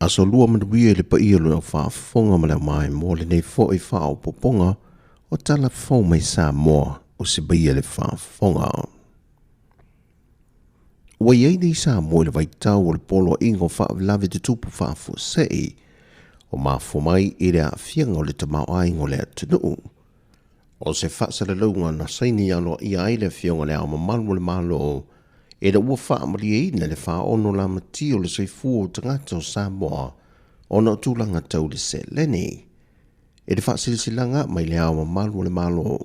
Aso lua manuia i le paia o le au faafofoga ma le aumaemoa lenei foi faaopoopoga o Tala Fou mai Samoa o se paia le faafofoga. Ua i ai nei Samoa i le vaitau o le poloaiga o faalavelave tutupu faafuasei o mafua mai i le aafiaga o le tamaoaiga o le atunuu. O se faasalalauga na saini aloaia ai le Afioga i Le Ao Mamalu o le Malo ina ua faamalieina le 46 lamatia o le soifua o tagata o Samoa ona o tulaga tau le seleni. I le faasilasilaga mai Le Ao Mamalu o le Malo,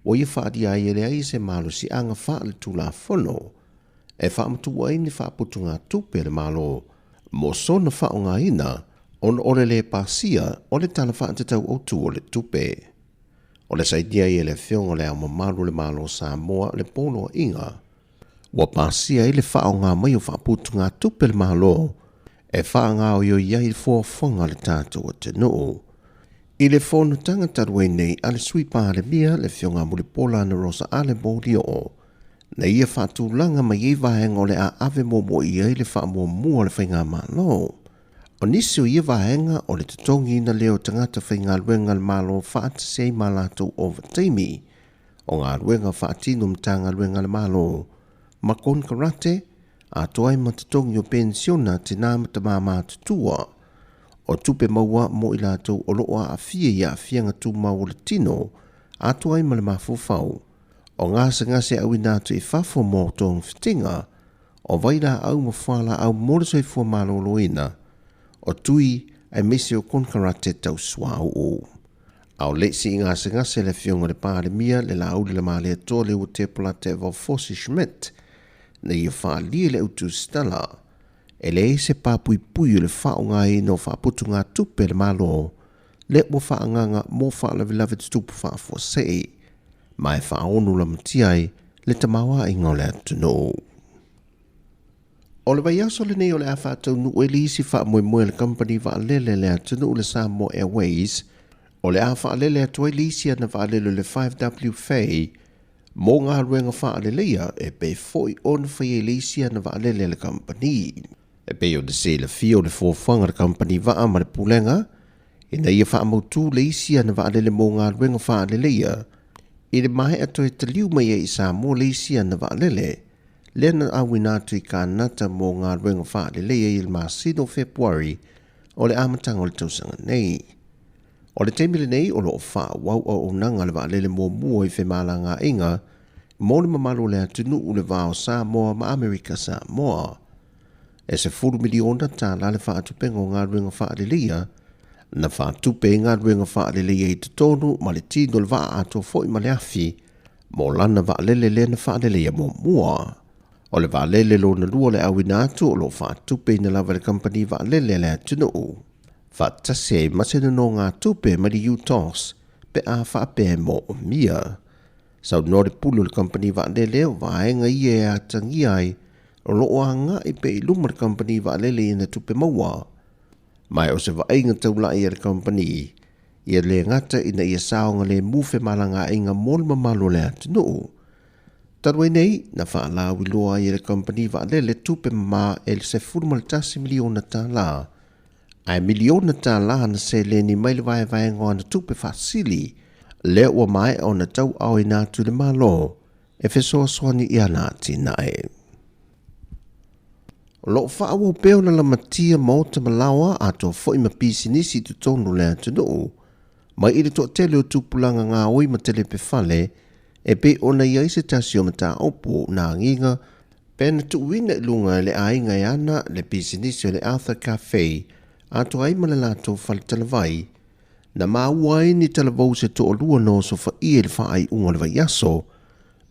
ua ia faaalia ai e leai se malosiaga faaletulafono e faamatuu ai ni faaputugatupe a le Malo mo sona faaaogaina ona o le lē pasia o le Tala Faatatau Autu o le Tupe. O le sainia ai e le Afioga i Le Ao Mamalu o le Malo o Samoa le poloaiga ua pasia ai le faaaoga mai o faaputugatupe a le Malo e faagaoioi ai fuafuaga a le tatou atunuu. I le fonotaga talu ai nei a le Sui Palemia le Afioga Mulipola Anarosa Ale Molioo, na ia faatulaga mai ai vaega o le a ave muamua i ai le faamuamua o le Faigamalo. O nisi o ia vaega o le totogiina lea o tagata faigaluega a le Malo faatasi ai ma latou ovataimi, o galuega faatino Matagaluega a le Malo ma konekarate, atoa ai ma totogi o penisiona a tinā ma tamā matutua, o tupe maua mo i latou o lo o aafia i aafiaga tumau o le tino, atoa ai ma le mafaufau, o gasegase auina atu i fafo mo togafitiga, o vailaau ma fualaau mo le soifua maloloina, o tui aemaise o konekarate tau suauu. A o le i sii gasegase le Afioga i le Palemia, le Laauli Lamalietoa Leuatea Polataivao Fosi Schmidt, na ia faaalia le autusitala e leai se papuipui o le faaaogaina o faaputugatupe a le Malo lea ua faaagaaga mo faalavelave tutupu faafuasei ma e faaono lamatia ai le tamaoaiga o le atunuu. O le vaiaso lenei o le a faataunuu ai le isi faamoemoe a le kamupani vaalele a le atunuu le Samoa Airways, o le a faalele atu ai le isi ana vaalele o le 5W Fay mo galuega faaleleia e pei foi ona fai ai le isi ana vaalele a le kamupani. E pei ona silafia o le fuafuaga a le kamupani vaa ma le Pulega ina ia faamautu le isi ana vaalele mo galuega faaleleia i le maea toe taliu mai ai i Samoa le isi ana vaalele lea na auina atu i Kanata mo galuega faaleleia i le masina o Fepuari o le amataga o le tausaga nei. O le taimi lenei o lo o faaauau auaunaga a le vaalele muamua i femalagaaiga mo le mamalu o le atunuu i le va o Samoa ma Amerika Samoa. E $10 miliona tala le faatupega o galuega faaleleia na faatupe ai galuega faaleleia i totonu ma le tino o le vaa atoa foi ma le afi mo lana vaalele lea na faaleleia muamua. O le vaalele lona lua le auina atu o lo o faatupeina lava e le kamupani vaalele a le atunuu faatasi ai ma se nonogatupe mai le UTOS pe a faapea e moomia. Saunoa le pule o le kamupani vaalele o vaega ia e atagia ai o lo o agai pea i luma le kamupani vaalele i ana tupe maua. Ma o se vaaiga taulai a le kamupani ia le gata ina ia saogalemu femalagaaiga mo le mamalu o le atunuu. Talu ai nei, na faalauiloa ai e le kamupani vaalele tupe mama e le $11 miliona tala, ae miliona tala na seleni mai le vaevaega o ana tupe faasili, lea ua maea ona tauaaoina atu i le Malo e fesoasoani i ana atinae. O lo o faaauau pea ona lamatia maota ma laoa atoa foi ma pisinisi i totonu o le atunuu, mai i le toatele o tupulaga gaoi ma telepe fale, e pei ona i ai se tasi o mataupu na agiga pe na tuuina i luga e le aiga e ana le pisinisi o le Arthur Cafe atoa ai ma le latou fale talavai, na maua ai ni talavou se toalua na osofaia i le faaiuga o le vaiaso,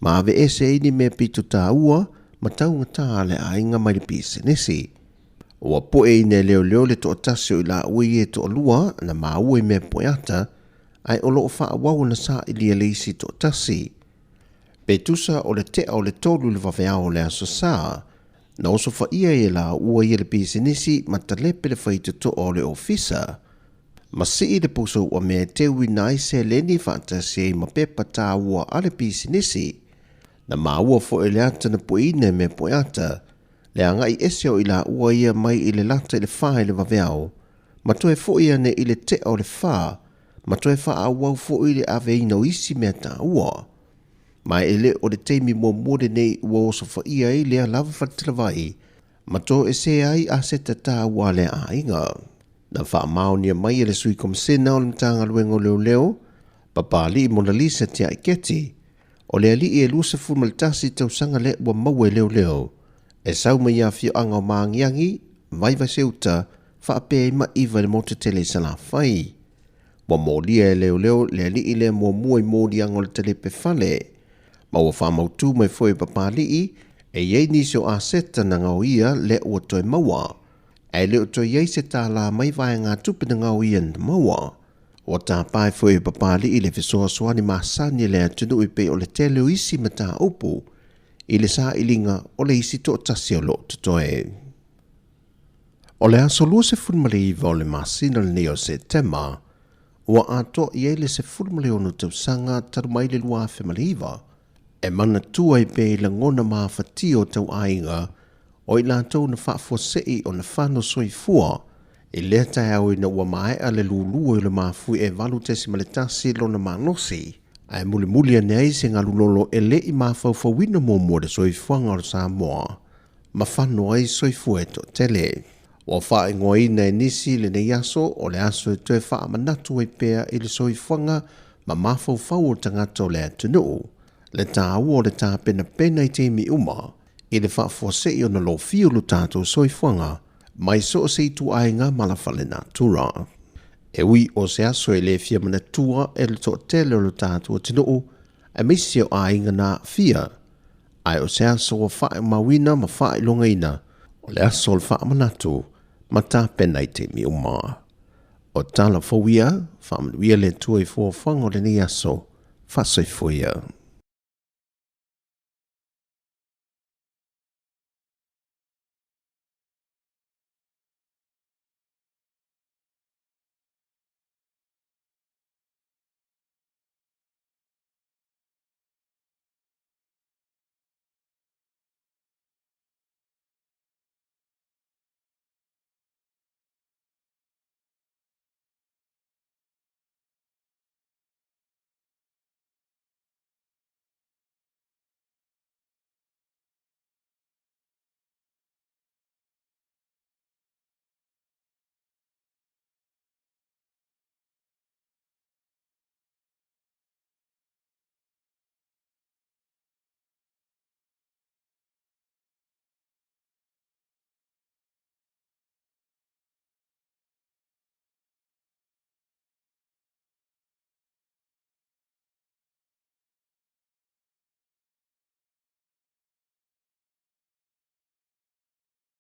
ma aveese ai ni mea pito taua ma taugata a le aiga mai le pisinisi. Ua poeina e leoleo le toatasi o i laua ia e toalua na maua i mea poeata, ae o lo o faaauau ona sailia le isi toatasi. Pe tusa o le tea o le 3 i le vaveao o le Aso Sa, na osofaia ai e laua ia le pisinisi ma talepe le faitotoa o le ofisa, ma sii le pusa ua mea e teuina ai seleni faatasi ai ma pepa taua a le pisinisi. Na maua foi le ata na pueina e mea poeata, le agai ese o i laua ia mai i le lata i le 4 i le vaveao, ma toe foi ane i le 2:50 o le ma toe faaauau foi le aveina o isi mea taua. Ma e le o le taimi muamua lenei ua osofaia ai lea lava faletalavai, ma toesea ai aseta taua a le aiga. Na faamaonia mai e le sui komisena o le Matagaluega o Leoleo, Papali'i Monalisa Tiaiketi, o le alii e 21 tausaga lea ua maua e leoleo, e sau mai afioaga o Magiagi, Vaivaseuta, faapea ai ma iva i le motu tele i Salafai. Ua molia e leoleo le alii lea muamua i moliaga o le talepe fale, ma ua faamautu mai foi e Papali'i, e i ai nisi o aseta na gaoia lea ua toe maua, ae le o toe i ai se tālā mai vaegatupe na gaoia na maua. Ua tāpae foi e Papali'i le fesoasoani masani e le atunuu e pei o le tele o isi mataupu i le sailiga o le isi toatasi o loo totoe. O le aso 29 o le masina lenei o Setema, ua atoa i ai le 16 tausaga talu mai le 2009, e manatua ai pea i lagona mafatia o tauaiga o i latou na faafuasei ona fano soifua i lea taeao ina ua maea le lulua i le mafui e 8.1 lona malosi, ae mulimuli ane ai se galulolo e le i mafaufauina muamua le soifuaga o le Samoa, ma fano ai soifua e toatele. Ua faaigoaina e nisi lenei aso o le aso e toe faamanatu ai pea i le soifuaga ma mafaufau o tagata o le atunuu, le taua o le tapenapena i taimi uma, i le faafuasei ona lofia o lo tatou soifuaga, mai so o se ituaiga ma la fale natura. E ui o se aso e le fia manatua e le toatele o lo tatou atunuu, aemaise o aiga na aafia, ae o se aso ua faaumauina ma faailogaina, o le aso o le faamanatu ma tapena i taimi uma. O tala fou ia, faamanuia le Atua i fuafuaga o lenei aso, faasoifua ia.